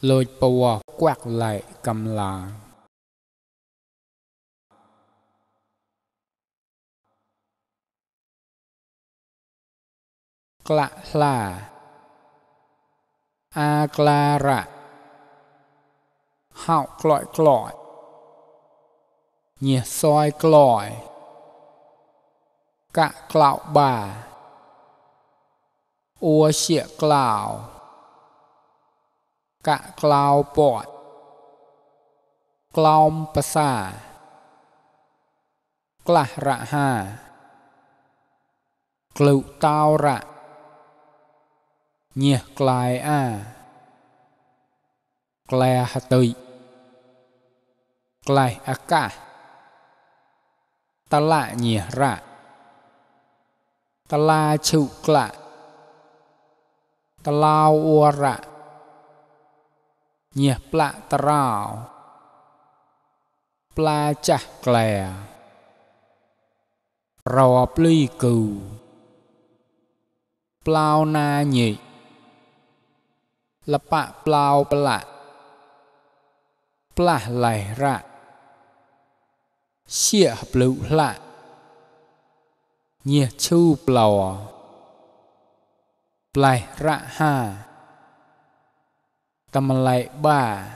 lôi bùa quạt lại cầm là Kla la a kla ra hạo clọi clọi nhỉ soi clọi cạ clạo bà ua xịa clạo cạ clạo bọt clom pa sa cla ra ha clụ tao ra nhỉ clai a clai hạt tụy clai a ca ta lạ nhỉ ra ta la chịu clạ ta lao ua ra nhỉ plạ ta rào pla chả clè rò pli cừu plau na nhị la pạ plau plạ plạ lại ra xịa blụ lạ nhỉ chu plau plài ra ha tâm lại ba